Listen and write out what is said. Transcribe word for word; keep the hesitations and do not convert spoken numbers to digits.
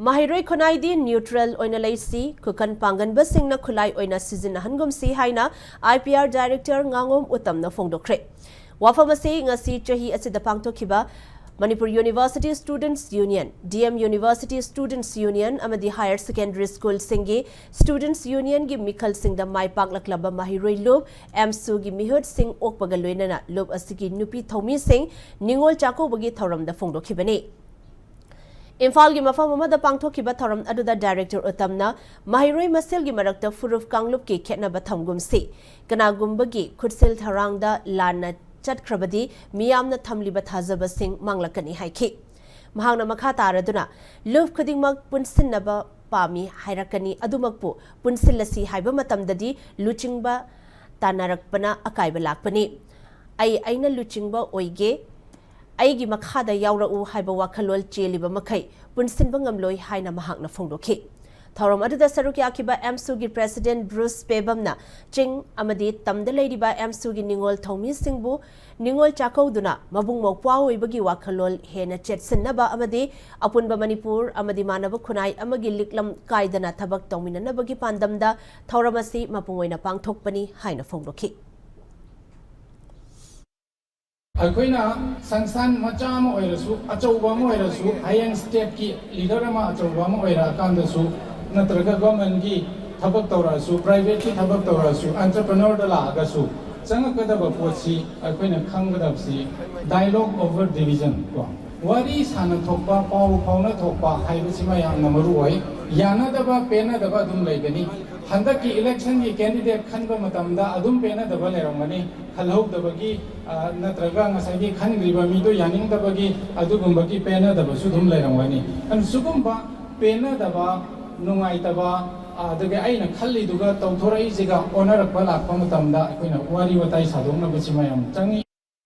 ꯃꯍꯩꯔꯣꯏ ꯈꯨꯟꯅꯥꯏꯗꯤ neutral ꯑꯣꯏꯅ ꯂꯩꯁꯤ, ꯈꯨꯀꯟ ꯄꯥꯡꯒꯟꯕꯁꯤꯡꯅ ꯈꯨꯠꯂꯥꯏ ꯑꯣꯏꯅ ꯁꯤꯖꯤꯟꯅꯍꯟꯒꯨꯝꯁꯤ ꯍꯥꯏꯅ I P R director ꯉꯥꯉꯣꯝ ꯎꯇꯝꯅ ꯐꯣꯡꯗꯣꯛꯈ꯭ꯔꯦ꯫ ꯋꯥꯐꯝ ꯑꯁꯤ ꯉꯁꯤ ꯆꯍꯤ ꯑꯁꯤꯗ ꯄꯥꯡꯊꯣꯛꯈꯤꯕ Manipur University Students Union, D M University Students Union ꯑꯃꯗꯤ Higher Secondary Schoolꯁꯤꯡꯒꯤ Students Unionꯒꯤ ꯃꯤꯈꯜꯁꯤꯡꯗ ꯃꯥꯏ ꯄꯥꯛꯂꯛꯂꯕ ꯃꯍꯩꯔꯣꯏ ꯂꯨꯞ, ꯑꯦꯝꯁꯨꯒꯤ ꯃꯤꯍꯨꯠꯁꯤꯡ ꯑꯣꯛꯄꯒ ꯂꯣꯏꯅꯅ ꯂꯨꯞ ꯑꯁꯤꯒꯤ ꯅꯨꯄꯤ ꯊꯧꯃꯤꯁꯤꯡ ꯅꯤꯉꯣꯜ ꯆꯥꯛꯀꯧꯕꯒꯤ ꯊꯧꯔꯝꯗ ꯐꯣꯡꯗꯣꯛꯈꯤꯕꯅꯤ꯫ ꯏꯝꯐꯥꯜꯒꯤ ꯃꯐꯝ ꯑꯃꯗ ꯄꯥꯡꯊꯣꯛꯈꯤꯕ ꯊꯧꯔꯝ ꯑꯗꯨꯗ director ꯎꯇꯝꯅ ꯃꯍꯩꯔꯣꯏ ꯃꯁꯦꯜꯒꯤ ꯃꯔꯛꯇ ꯐꯨꯔꯨꯞ ꯀꯥꯡꯂꯨꯞꯀꯤ ꯈꯦꯠꯅꯕ ꯊꯝꯒꯨꯝꯁꯤ, ꯀꯅꯥꯒꯨꯝꯕꯒꯤ ꯈꯨꯠꯁꯦꯜ ꯊꯧꯔꯥꯡꯗ ꯂꯥꯟꯅ ꯆꯠꯈ꯭ꯔꯕꯗꯤ ꯃꯤꯌꯥꯝꯅ ꯊꯝꯂꯤꯕ ꯊꯥꯖꯕꯁꯤꯡ ꯃꯥꯡꯂꯛꯀꯅꯤ ꯍꯥꯏꯈꯤ꯫ ꯃꯍꯥꯛꯅ ꯃꯈꯥ ꯇꯥꯔꯗꯨꯅ ꯂꯨꯞ ꯈꯨꯗꯤꯡꯃꯛ ꯄꯨꯟꯁꯤꯟꯅꯕ ꯄꯥꯝꯃꯤ ꯍꯥꯏꯔꯛꯀꯅꯤ, ꯑꯗꯨꯃꯛꯄꯨ ꯄꯨꯟꯁꯤꯜꯂꯁꯤ ꯍꯥꯏꯕ ꯃꯇꯝꯗꯗꯤ ꯂꯨꯆꯤꯡꯕ ꯇꯥꯟꯅꯔꯛꯄꯅ ꯑꯀꯥꯏꯕ ꯂꯥꯛꯄꯅꯤ꯫ ꯑꯩ ꯑꯩꯅ ꯂꯨꯆꯤꯡꯕ ꯑꯣꯏꯒꯦ, ꯑꯩꯒꯤ ꯃꯈꯥꯗ ꯌꯥꯎꯔꯛꯎ ꯍꯥꯏꯕ ꯋꯥꯈꯜꯂꯣꯟ ꯆꯦꯜꯂꯤꯕ ꯃꯈꯩ ꯄꯨꯟꯁꯤꯟꯕ ꯉꯝꯂꯣꯏ ꯍꯥꯏꯅ ꯃꯍꯥꯛꯅ ꯐꯣꯡꯗꯣꯛꯈꯤ꯫ ꯊꯧꯔꯝ ꯑꯗꯨꯗ ꯁꯔꯨꯛ ꯌꯥꯈꯤꯕ ꯑꯦꯝꯁꯨꯒꯤ president ꯕ꯭ꯔꯨꯁ ꯄꯦꯕꯝꯅ ꯆꯤꯡ ꯑꯃꯗꯤ ꯇꯝꯗ ꯂꯩꯔꯤꯕ ꯑꯦꯝꯁꯨꯒꯤ ꯅꯤꯉꯣꯜ ꯊꯧꯃꯤꯁꯤꯡꯕꯨ ꯅꯤꯉꯣꯜ ꯆꯥꯛꯀꯧꯗꯨꯅ ꯃꯕꯨꯡ ꯃꯧꯄ꯭ꯋꯥ ꯑꯣꯏꯕꯒꯤ ꯋꯥꯈꯜꯂꯣꯟ ꯍꯦꯟꯅ ꯆꯦꯠꯁꯤꯟꯅꯕ ꯑꯃꯗꯤ ꯑꯄꯨꯟꯕ ꯃꯅꯤꯄꯨꯔ ꯑꯃꯗꯤ ꯃꯥꯟꯅꯕ ꯈꯨꯟꯅꯥꯏ ꯑꯃꯒꯤ ꯂꯤꯛꯂꯝ ꯀꯥꯏꯗꯅ ꯊꯕꯛ ꯇꯧꯃꯤꯟꯅꯅꯕꯒꯤ ꯄꯥꯟꯗꯝꯗ ꯊꯧꯔꯝ ꯑꯁꯤ ꯃꯄꯨꯡ ꯑꯣꯏꯅ ꯄꯥꯡꯊꯣꯛꯄꯅꯤ ꯍꯥꯏꯅ ꯐꯣꯡꯗꯣꯛꯈꯤ꯫ ꯑꯩꯈꯣꯏꯅ ꯁꯪꯁꯊꯥꯟ ꯃꯆꯥ ꯑꯃ ꯑꯣꯏꯔꯁꯨ, ꯑꯆꯧꯕ ꯑꯃ ꯑꯣꯏꯔꯁꯨ, ꯍꯌꯦꯡ stateꯀꯤ leader ꯑꯃ, ꯑꯆꯧꯕ ꯑꯃ ꯑꯣꯏꯔꯛꯑꯀꯥꯟꯗꯁꯨ, ꯅꯠꯇ꯭ꯔꯒ governmentꯀꯤ ꯊꯕꯛ ꯇꯧꯔꯛꯑꯁꯨ, privateꯀꯤ ꯊꯕꯛ ꯇꯧꯔꯛꯑꯁꯨ, entrepreneurꯗ ꯂꯥꯛꯑꯒꯁꯨ, ꯆꯪꯉꯛꯀꯗꯕ ꯄꯣꯠꯁꯤ ꯑꯩꯈꯣꯏꯅ ꯈꯪꯒꯗꯕꯁꯤ dialogue over division ꯀꯣ, ꯋꯥꯔꯤ ꯁꯥꯟꯅ ꯊꯣꯛꯄ, ꯄꯥꯎ ꯐꯥꯎꯅ ꯊꯣꯛꯄ ꯍꯥꯏꯕꯁꯤꯃ ꯌꯥꯝꯅ ꯃꯔꯨ ꯑꯣꯏ꯫ ꯌꯥꯅꯗꯕ, ꯄꯦꯟꯅꯗꯕ ꯑꯗꯨꯝ ꯂꯩꯒꯅꯤ꯫ ꯍꯟꯗꯛꯀꯤ electionꯒꯤ candidate ꯈꯟꯕ ꯃꯇꯝꯗ ꯑꯗꯨꯝ ꯄꯦꯟꯅꯗꯕ ꯂꯩꯔꯝꯒꯅꯤ꯫ ꯈꯜꯍꯧꯗꯕꯒꯤ, ꯑ, ꯅꯠꯇ꯭ꯔꯒ ꯉꯁꯥꯏꯒꯤ ꯈꯟꯈ꯭ꯔꯤꯕ ꯃꯤꯗꯣ ꯌꯥꯅꯤꯡꯗꯕꯒꯤ ꯑꯗꯨꯒꯨꯝꯕꯒꯤ ꯄꯦꯟꯅꯗꯕꯁꯨ ꯑꯗꯨꯝ ꯂꯩꯔꯝꯒꯅꯤ꯫ ꯑꯗꯨꯅ ꯁꯤꯒꯨꯝꯕ ꯄꯦꯟꯅꯗꯕ, ꯅꯨꯡꯉꯥꯏꯇꯕ, ꯑ, ꯑꯗꯒꯤ ꯑꯩꯅ ꯈꯜꯂꯤꯗꯨꯒ ꯇꯧꯊꯣꯔꯛꯏꯁꯤꯒ ꯑꯣꯟꯅꯔꯛꯄ ꯂꯥꯛꯄ ꯃꯇꯝꯗ ꯑꯩꯈꯣꯏꯅ ꯋꯥꯔꯤ ꯋꯥꯇꯥꯏ ꯁꯥꯗꯣꯛꯅꯕꯁꯤꯃ ꯌꯥꯝ ꯆꯪꯉꯤ꯫